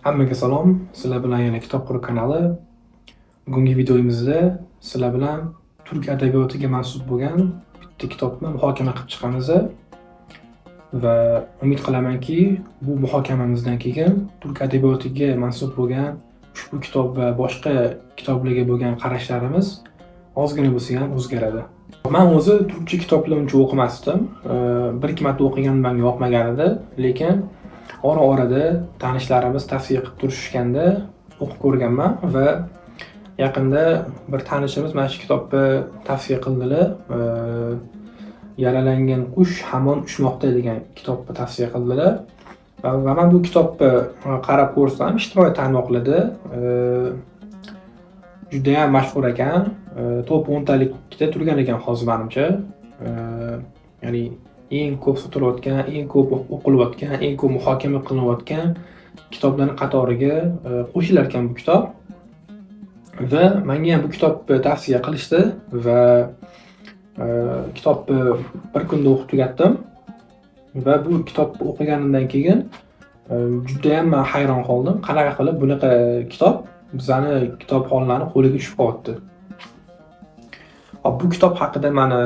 Hammaga salom. Sizlar bilan yana Kitobxon kanali. Bugungi videomizda sizlar bilan turk adabiyotiga mansub bo'lgan bitta kitobni muhokama qilib chiqamiz. Va umid qilamanki, bu muhokamamizdan keyin turk adabiyotiga mansub bo'lgan ushbu kitob va boshqa kitoblarga bo'lgan qarashlarimiz ozgina bo'lsa ham o'zgaradi. Man o'zi turkcha kitoblar uncha o'qimasdim. Bir ikki marta o'qiganman, menga yoqmagan edi, lekin ora-orada tanishlarimiz tavsiya qilib turishganda o'qib ko'rganman va yaqinda bir tanishimiz mana shu kitobni tavsiya qildilar. Yaralangan qush hamon uchmoqda degan kitobni tavsiya qildilar. Va men bu kitobni qarab ko'rsam, ijtimoiy tarmoqlarda juda ham mashhur ekan. Top 10 talikda turgan ekan hozir menimcha. Ya'ni eng ko'p sotilayotgan, eng ko'p o'qilayotgan, eng ko'p muhokama qilinayotgan kitoblarning qatoriga qo'shilar ekan bu kitob. Va menga ham bu kitobni tavsiya qilishdi va kitobni bir kunda o'qib tugatdim. Va bu kitobni o'qiganimdan keyin juda ham men hayron qoldim. Qanaqa qilib bunaqa kitob bizani kitobxonlarning qo'liga tushib qolyapti. Hop, bu kitob haqida meni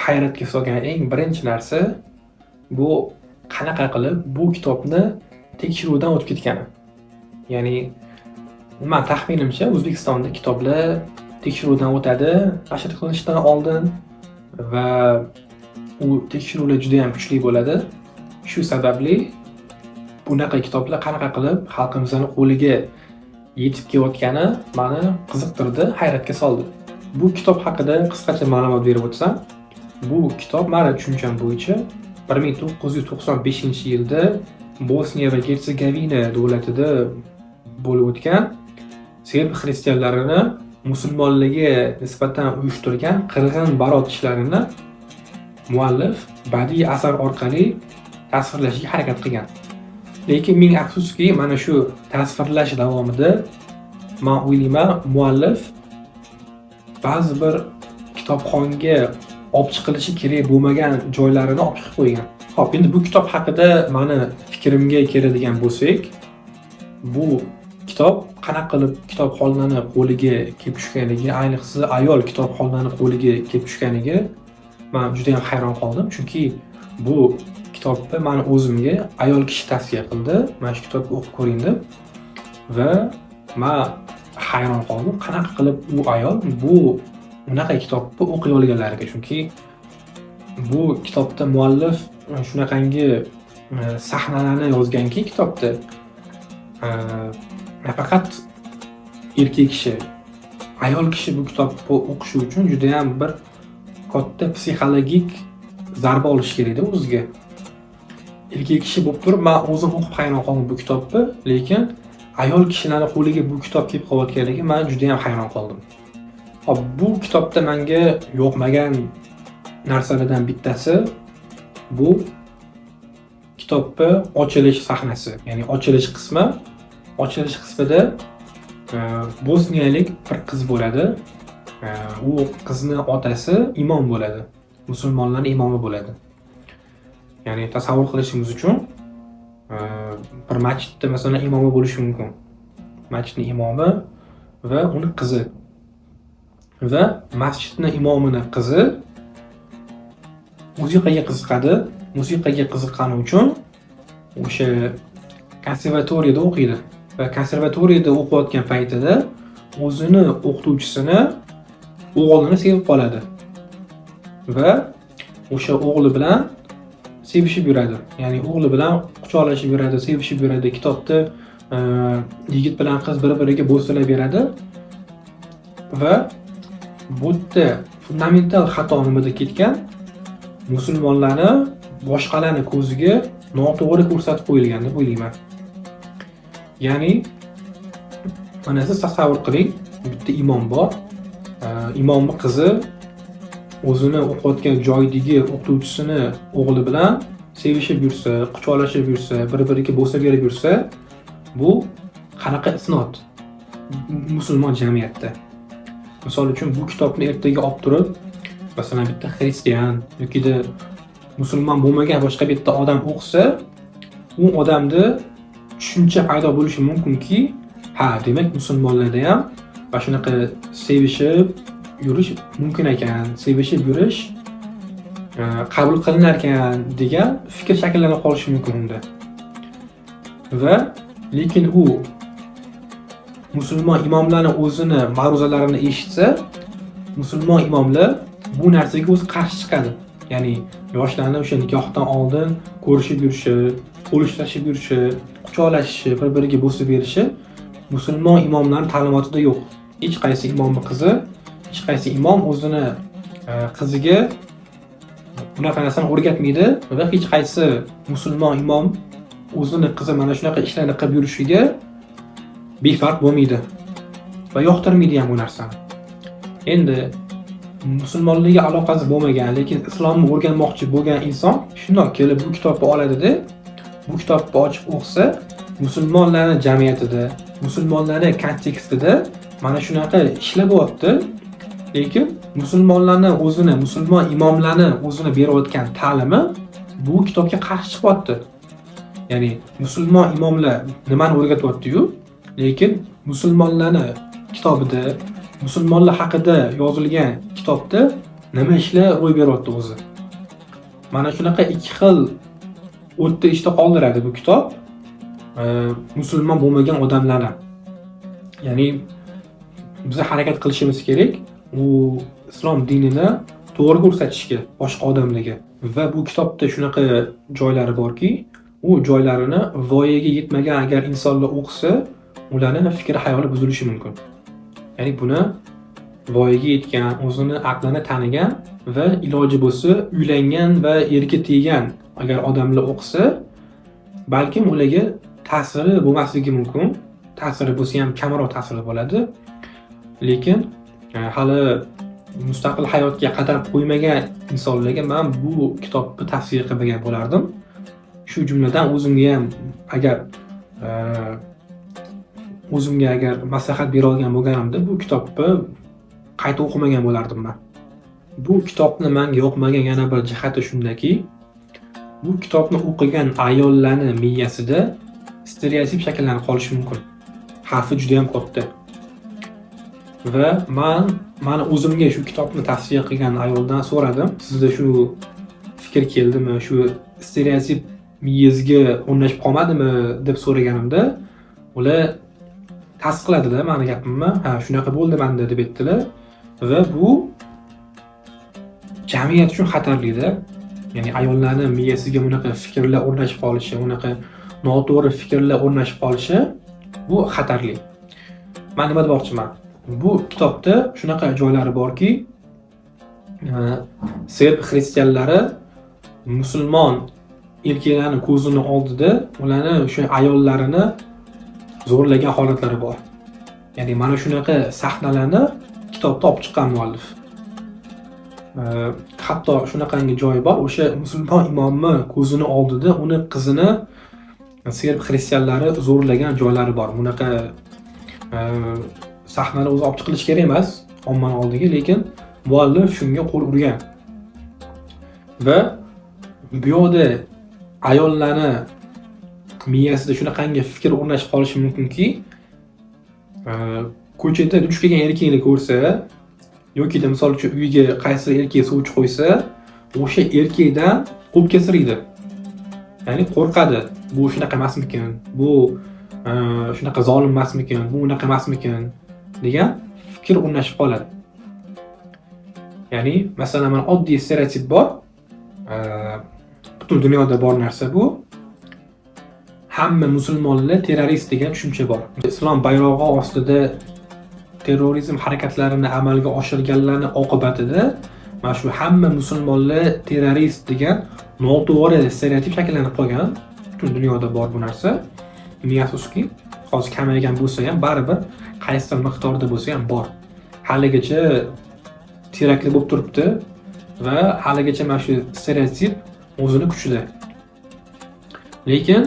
hayratga solgan eng birinchi narsa bu qanaqa qilib bu kitobni tekshiruvdan o'tib ketgani. Ya'ni men taxminimcha, O'zbekistonda kitoblar tekshiruvdan o'tadi nashr qilinishdan oldin va u tekshiruvlar juda ham kuchli bo'ladi. Shu sababli bunaqa kitoblar qanaqa qilib xalqimizning qo'liga yetib kelayotgani meni qiziqtirdi, hayratga soldi. Bu kitob haqida qisqacha ma'lumot berib o'tsam, bu kitob mani tushuncham bo'yicha 1995-yilda Bosniya va Gersegovina davlatida bo'lib o'tgan serb xristianlarini musulmonlarga nisbatan uyushtirgan qirg'in barot ishlarini muallif badiiy asar orqali tasvirlashga harakat qilgan. Lekin ming afsuski, mana shu tasvirlash davomida men o'ylayman, muallif ba'zi bir kitobxonga olib chiqilishi kerak bo'lmagan joylarini olib chiqib qo'ygan. Xo'p, endi bu kitob haqida mani fikrimga keladigan bo'lsak, bu kitob qanaqa qilib kitobxonlarni qo'liga kelib tushganligi, ayniqsa ayol kitobxonlarni qo'liga kelib tushganiga men juda ham hayron qoldim. Chunki bu kitobni mani o'zimga ayol kishi tavsiya qildi. Mana shu kitobni o'qib ko'ring deb va men hayron qoldim. Qanaqa qilib u ayol bu unaqa kitobni o'qiy olganlariga, chunki bu kitobda muallif shunaqangi sahnalarni yozganki kitobda nafaqat erkak kishi, ayol kishi bu kitobni o'qishi uchun juda ham bir katta psixologik zarba olish kerakda o'ziga. Erkak kishi bo'lib turib, men o'zim o'qib hayron qoldim bu kitobni, lekin ayol kishilarning qo'liga bu kitob kelib qolayotganligiga men juda ham hayron qoldim. Hop, bu kitobda menga yoqmagan narsalardan bittasi bu kitobni ochilish sahnasi, ya'ni ochilish qismi. Ochilish qismida bosniyalik bir qiz bo'ladi. U qizni otasi imom bo'ladi. Musulmonlarning imomi bo'ladi. Ya'ni tasavvur qilishimiz uchun bir masjidda masalan imomi bo'lishi mumkin. Masjidning imomi va uni qizi. Va masjidni imomini qizi musiqaga qiziqadi. Musiqaga qiziqqani uchun o'sha konservatoriyada o'qiydi va konservatoriyada o'qiyotgan paytida o'zini o'qituvchisini o'g'lini sevib qoladi va o'sha o'g'li bilan sevishib yuradi. Ya'ni o'g'li bilan quchoqlashib yuradi, sevishib yuradi. Kitobda yigit bilan qiz bir-biriga bo'shalar beradi va bu yerda fundamental xato nimada ketgan? Musulmonlarni boshqalarni ko'ziga noto'g'ri ko'rsatib qo'yilgan deb o'ylayman. Ya'ni mana siz tasavvur qiling, bitta imom bor. Imomning qizi o'zini o'qiyotgan joyidagi o'qituvchisini o'g'li bilan sevishib yursa, quchoqlashib yursa, bir-biriga bo'sa berib yursa, bu qanaqa isnot musulmon jamiyatda? Misol uchun, bu kitobni ertaga olib turib, masalan, bitta xristian yokida musulmon bo'lmagan boshqa bitta odam o'qisa, u odamni tushuncha paydo bo'lishi mumkinki, ha, demak musulmonlarda ham mana shunaqa sevishib yurish mumkin ekan, sevishib yurish qabul qilinar ekan degan fikr shakllanib qolishi mumkin unda. Va lekin u musulmon imomlarni o'zini ma'ruzalarini eshitsa, musulmon imomlar bu narsaga o'zi qarshi chiqadi. Ya'ni yoshlarni o'sha nikohdan oldin ko'rishib yurishi, qo'l ushlashib yurishi, quchoqlashishi, bir-biriga bo'sa berishi musulmon imomlarning ta'limotida yo'q. Hech qaysi imomning qizi, hech qaysi imom o'zini qiziga bunaqa narsani o'rgatmaydi va hech qaysi musulmon imom o'zini qizi mana shunaqa ishlarni qilib yurishiga befarq bo'lmaydi va yoqtirmaydi ham bu narsani. Endi musulmonlikka aloqasi bo'lmagan, lekin islomni o'rganmoqchi bo'lgan inson shundoq kelib bu kitobni oladida, bu kitobni ochib o'qisa, musulmonlarning jamiyatida, musulmonlarning kontekstida mana shunaqa ishlar bo'lyapti, lekin musulmonlarni o'zini, musulmon imomlarni o'zini berayotgan ta'limi bu kitobga qarshi chiqyapti. Ya'ni musulmon imomlar nimani o'rgatyapti-yu, lekin musulmonlarni kitobida, musulmonlar haqida yozilgan kitobda nima ishlar ro'y beryapti o'zi. Mana shunaqa ikki xil o'tda ishda qoldiradi bu kitob musulmon bo'lmagan odamlarni. Ya'ni biz harakat qilishimiz kerak u islom dinini to'g'ri ko'rsatishga boshqa odamlarga. Va bu kitobda shunaqa joylari borki, u joylarini voyaga yetmagan agar insonlar o'qisa, ularning fikri xayoli buzilishi mumkin. Ya'ni buni voyaga yetgan, o'zini aqlini tanigan va iloji bo'lsa uylangan va erga teggan agar odamlar o'qisa, balkim ularga ta'siri bo'lmasligi mumkin. Ta'siri bo'lsa ham kamroq ta'siri bo'ladi. Lekin hali mustaqil hayotga qadam qo'ymagan insonlarga men bu kitobni tavsiya qilmagan bo'lardim. Shu jumladan o'zimga ham agar o'zimga agar maslahat bera olgan bo'lganimda bu kitobni qayta o'qimagan bo'lardim men. Bu kitobni menga yoqmagan yana bir jihati shundaki, bu kitobni o'qigan ayollarni miyasida stereotip shakllanib qolishi mumkin. Xavfi juda ham katta. Va man mani o'zimga shu kitobni tavsiya qilgan ayoldan so'radim. Sizda shu fikr keldimi? Shu stereotip miyangizga o'rnashib qolmadimi deb so'raganimda, ular tasdiqladida mani gapimni. Ha, shunaqa bo'ldi menda deb aytdilar. Va bu jamiyat uchun xatarlida. Ya'ni ayollarning miyasiga bunaqa fikrlar o'rnashib qolishi, bunaqa noto'g'ri fikrlar o'rnashib qolishi bu xatarli. Men nima demoqchiman? Bu kitobda shunaqa joylari borki, serb xristianlari musulmon erkaklarni ko'zini oldida ularni o'sha ayollarini zo'rlagan holatlari bor. Ya'ni mana shunaqa sahnalarni kitobda olib chiqqan muallif. Hatto shunaqangi joyi bor, o'sha musulmon imomni ko'zini oldida uni qizini serb xristianlari zo'rlagan joylari bor. Bunaqa sahnalar o'zi olib chiqilishi kerak emas ommani oldiga, lekin muallif shunga qo'l urgan. Va bu yoqda ayollarni miyasida shunaqangi fikr o'rnashib qolishi mumkinki, ko'chada duch kelgan erkakni ko'rsa yokida misol uchun uyiga qaysi erkak sovchi qo'ysa, o'sha erkakdan o'pkasiraydi. Ya'ni qo'rqadi. Bu shunaqa emasmikan? Bu shunaqa zolim emasmikan? Bu unaqa emasmikan? Degan fikr o'rnashib qoladi. Ya'ni masalan mana oddiy stereotip bor. Butun dunyoda bor narsa bu. Hamma musulmonlar terrorist degan tushuncha bor. Islom bayrog'i ostida terrorizm harakatlarini amalga oshirganlarning oqibatida mana shu hamma musulmonlar terrorist degan noto'g'ri stereotip shakllanib qolgan. Butun dunyoda bor bu narsa. Ming afsuski, hozir kamaygan bo'lsa ham baribir qaysidir miqdorda bo'lsa ham bor. Haligacha teraktli bo'lib turibdi va haligacha mana shu stereotip o'zini kuchida. Lekin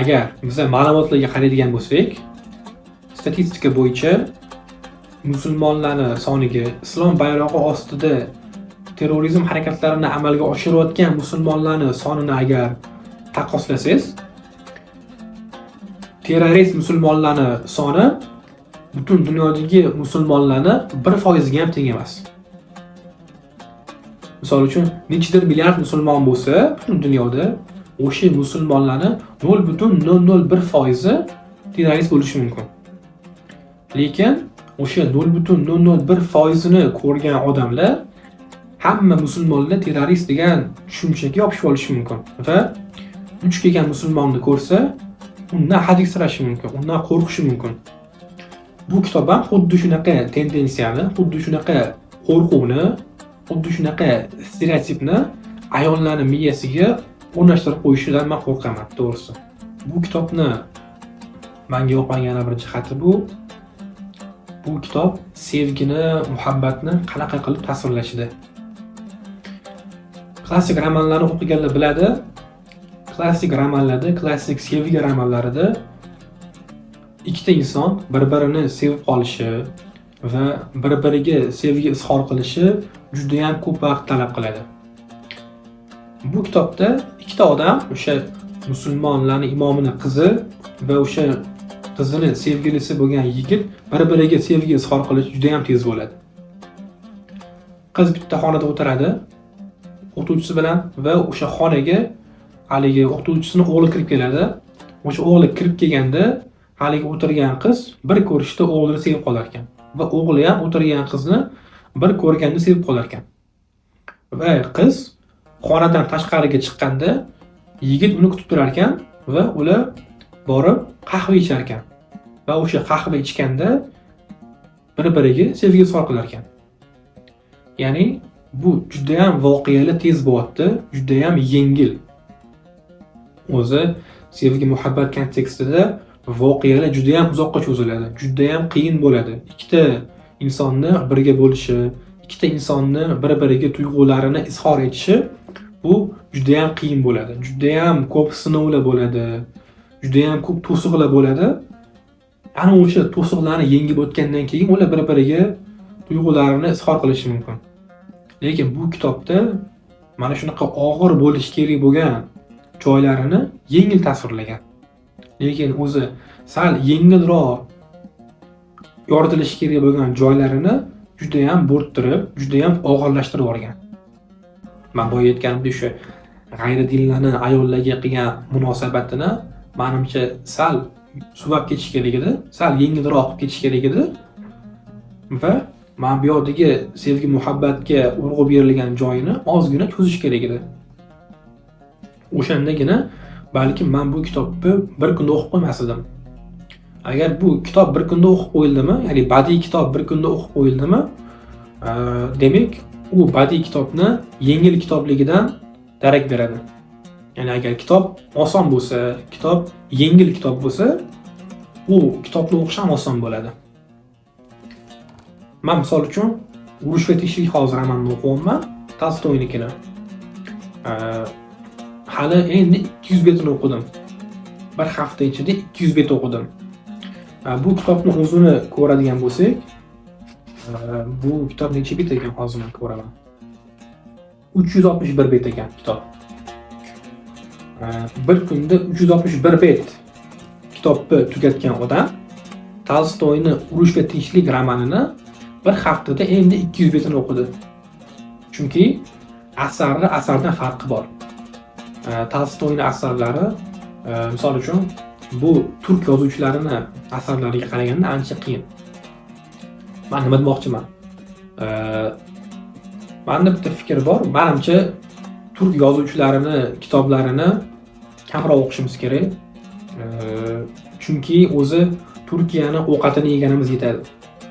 agar biz ma'lumotlarga qaraydigan bo'lsak, statistika bo'yicha musulmonlarning soniga islom bayrog'i ostida terrorizm harakatlarini amalga oshirayotgan musulmonlarning sonini agar taqqoslasangiz, Terrorist musulmonlarni soni butun dunyodagi musulmonlarni 1%ga ham teng emas. Misol uchun, nechidir milliard musulmon bo'lsa butun dunyoda, o'sha musulmonlarni 0,001% terrorist bo'lishi mumkin. Lekin o'sha 0,001%ni ko'rgan odamlar hamma musulmonlar terrorist degan tushunchaga yopishib olishi mumkin va duch kelgan musulmonni ko'rsa, undan hadiksirashi mumkin, undan qo'rqishi mumkin. Bu kitob ham xuddi shunaqa tendensiyani, xuddi shunaqa qo'rquvni, xuddi shunaqa stereotipni ayollarning miyasiga o'rnashtirib qo'yishidan men qo'rqaman, to'g'risi. Bu kitobni menga yoqmagan yana bir jihati bu kitob sevgini, muhabbatni qanaqa qilib tasvirlashida. Klassik romanlarni o'qiganlar biladi. Klassik romanlarda, klassik sevgi romanlarida ikkita inson bir-birini sevib qolishi va bir-biriga sevgi izhor qilishi juda ham ko'p vaqt talab qiladi. Bu kitobda ikkita odam, o'sha musulmonlarning imomini qizi va o'sha qizini sevgilisi bo'lgan yigit bir-biriga sevgi izhor qilish juda ham tez bo'ladi. Qiz bitta xonada o'tiradi o'qituvchisi bilan va o'sha xonaga haligi o'qituvchisini o'g'li kirib keladi. O'sha o'g'li kirib kelganda haligi o'tirgan qiz bir ko'rishda o'g'lini sevib qolar ekan va o'g'li ham o'tirgan qizni bir ko'rganda sevib qolar ekan. Va qiz xonadan tashqariga chiqqanda yigit uni kutib turar ekan va ular borib qahva ichar ekan. Va o'sha qahva ichganda bir-biriga sevgi izhor qilar ekan. Ya'ni bu juda ham voqeali tez bo'lyapti, juda ham yengil. O'zi sevgi muhabbat kontekstida voqealar juda ham uzoqqa cho'ziladi, juda ham qiyin bo'ladi. Ikkita insonni birga bo'lishi, ikkita insonni bir-biriga tuyg'ularini izhor etishi bu juda ham qiyin bo'ladi. Juda ham ko'p sinovlar bo'ladi, juda ham ko'p to'siqlar bo'ladi. Ana o'sha to'siqlarni yengib o'tgandan keyin ular bir-biriga tuyg'ularini izhor qilishi mumkin. Lekin bu kitobda mana shunaqa og'ir bo'lishi kerak bo'lgan joylarini yengil tasvirlagan. Lekin o'zi sal yengilroq yoritilishi kerak bo'lgan joylarini juda ham bo'rttirib, juda ham og'irlashtirib yuborgan. Men boya aytganimdek, o'sha g'ayridinlarni ayollarga qilgan munosabatini menimcha sal suvab ketish kerak edi, sal yengilroq qilib ketish kerak edi. Va mana bu yoqdagi sevgi muhabbatga urg'u berilgan joyini ozgina cho'zish kerak edi. O'shandagina balkim men bu kitobni bir kunda o'qib qo'ymas edim. Agar bu kitob bir kunda o'qib qo'yildimi, ya'ni badiiy kitob bir kunda o'qib qo'yildimi, demak u badiiy kitobni yengil kitobligidan darak beradi. Ya'ni agar kitob oson bo'lsa, kitob yengil kitob bo'lsa, u kitobni o'qish ham oson bo'ladi. Men misol uchun Urush va tinchlik hozir romanini o'qiyapman, Tolstoynikini. Hali endi 200 betini o'qidim. Bir hafta ichida 200 bet o'qidim. Bu kitobni o'zini ko'radigan bo'lsak, bu kitob necha bet ekan hozir men ko'raman. 361 bet ekan kitob. Bir kunda 361 bet kitobni tugatgan odam Tolstoyni Urush va tinchlik romanini bir haftada endi 200 betini o'qidi. Chunki asarni asardan farqi bor. Tolstoyning asarlari, misol uchun, bu turk yozuvchilarini asarlariga qaraganda ancha qiyin. Men nima demoqchiman? Menda bitta fikr bor. Menimcha turk yozuvchilarini kitoblarini kamroq o'qishimiz kerak. Chunki o'zi Turkiyani ovqatini yeganimiz yetadi.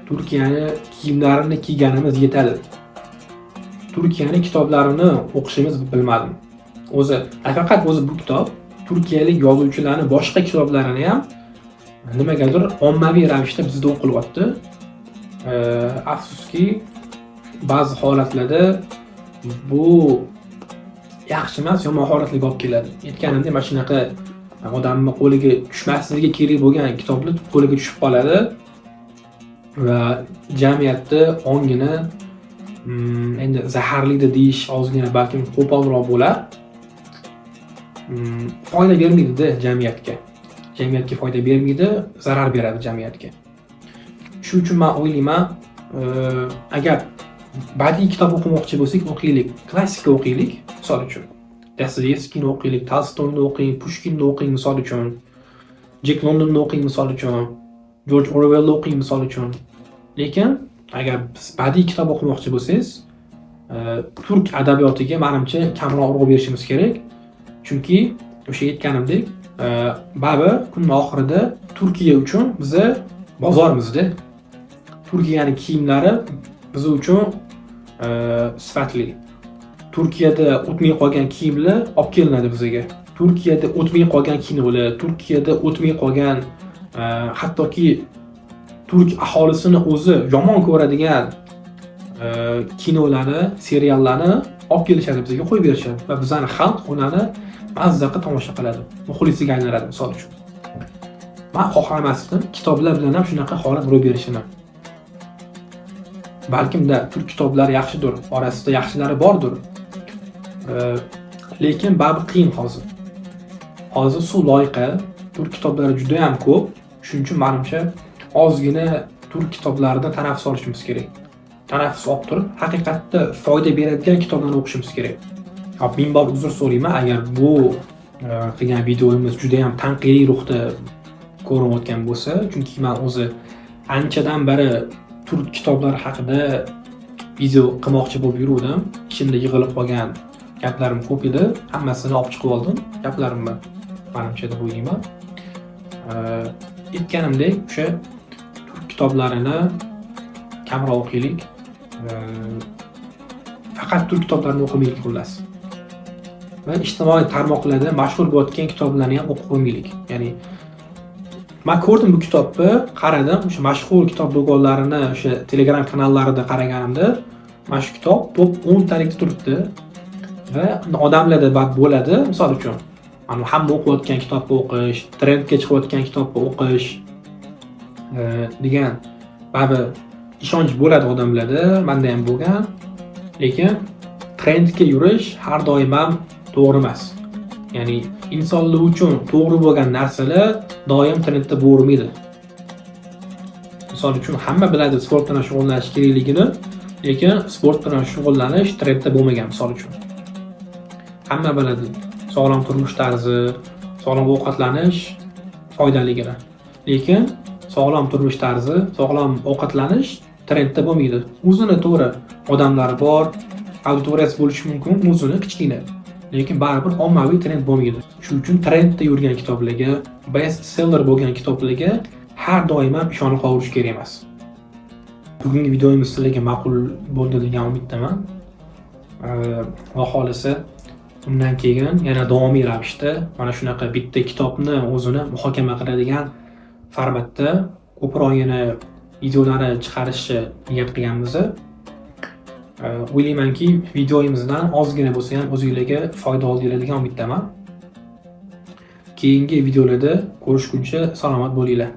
Turkiyani kiyimlarini kiyganimiz yetadi. Turkiyani kitoblarini o'qishimiz bilmadim. O'zi nafaqat o'zi bu kitob, turkiyalik yozuvchilarning boshqa kitoblarini ham nimagadir ommaviy ravishda bizda o'qilyapti. Afsuski, ba'zi holatlarda bu yaxshi emas, yomon holatlarga olib keladi. Aytganimdek, mana shunaqa odamni qo'liga tushmasligi kerak bo'lgan kitoblar qo'liga tushib qoladi va jamiyatni ongini endi zaharli deyish ozgina balkim qo'polroq bo'lar. Foyda bermaydi-da jamiyatga. Jamiyatga foyda bermaydi, zarar beradi jamiyatga. Shuning uchun man o'ylayman, agar badiiy kitob o'qimoqchi bo'lsak, o'qiylik, klassika o'qiylik, misol uchun. Dostoyevskiyni o'qiylik, Tolstoyni o'qing, Pushkinni o'qing misol uchun, Jek Londonni o'qing misol uchun, George Orwellni o'qing misol uchun. Lekin agar biz badiiy kitob o'qimoqchi bo'lsangiz, turk adabiyotiga manimcha kamroq urg'u berishimiz kerak. Chunki o'sha aytganimdek, baribir kunni oxirida Turkiya uchun biza bozormizda. Turkiyani kiyimlari biz uchun sifatli. Turkiyada o'tmay qolgan kiyimlar olib kelinadi bizga. Turkiyada o'tmay qolgan kinolar, Turkiyada o'tmay qolgan, hattoki turk aholisini o'zi yomon ko'radigan kinolarni, seriallarni olib kelishadi, bizga qo'yib berishadi va bizani xalq ularni mazza qilib tomosha qiladi, muxlisiga aylanadi misol uchun. Man xohlamasdim kitoblar bilan ham shunaqa holat ro'y berishini. Balkimda turk kitoblari yaxshidir, orasida yaxshilari bordir. Lekin baribir qiyin hozir. Hozir suv loyqa, turk kitoblari juda ham ko'p. Shuning uchun menimcha ozgina turk kitoblaridan tanaffus olishimiz kerak. Tanaffus olib turib, haqiqatda foyda beradigan kitoblarni o'qishimiz kerak. Hop, ming bor uzr so'rayman agar bu qilgan videomiz juda ham tanqidiy ruhda ko'rinayotgan bo'lsa, chunki men o'zi anchadan beri turk kitoblari haqida video qilmoqchi bo'lib yuruvdim. Ichimda yig'ilib qolgan gaplarim ko'p edi. Hammasini olib chiqib oldim gaplarimni, manimcha, deb o'ylayman. Aytganimdek, o'sha turk kitoblarini kamroq o'qiylik. Faqat turk kitoblarini o'qimaylik, xullas. Va ijtimoiy tarmoqlarda mashhur bo'layotgan kitoblarni ham o'qib qo'ymaylik. Ya'ni man ko'rdim bu kitobni, qaradim, o'sha mashhur kitob do'konlarini, o'sha Telegram kanallarida qaraganimda mana shu kitob top 10 talikda turibdi va odamlarda bo'ladi, misol uchun, mana hamma o'qiyotgan kitobni o'qish, trendga chiqayotgan kitobni o'qish degan baribir ishonch bo'ladi odamlarda, menda ham bo'lgan. Lekin trendga yurish har doim ham to'g'ri emas. Ya'ni insonlar uchun to'g'ri bo'lgan narsalar doim trendda bo'lavermaydi. Misol uchun, hamma biladi sport bilan shug'ullanish kerakligini, lekin sport bilan shug'ullanish trendda bo'lmagan, misol uchun. Hamma biladi sog'lom turmush tarzi, sog'lom ovqatlanish foydaligini. Lekin sog'lom turmush tarzi, sog'lom ovqatlanish trendda bo'lmaydi. O'zini to'g'ri odamlari bor, auditoriyasi bo'lishi mumkin, o'zini kichkina. Lekin baribir ommaviy trend bo'lmaydi. Shuning uchun trendda yurgan kitoblarga, best seller bo'lgan kitoblarga har doim ham ishonib qolish kerak emas. Bugungi videomiz sizlarga ma'qul bo'ldi degan umiddaman. Xudo xohlasa, undan keyin yana davomiy ravishda mana shunaqa bitta kitobni o'zini muhokama qiladigan formatda ko'proq yana videolarni chiqarishni niyat qilganmiz. O'ylaymanki, videoyimizdan ozgina bo'lsa ham o'zinglarga foyda oldinglar degan umiddaman. Keyingi videolarda ko'rishguncha salomat bo'linglar.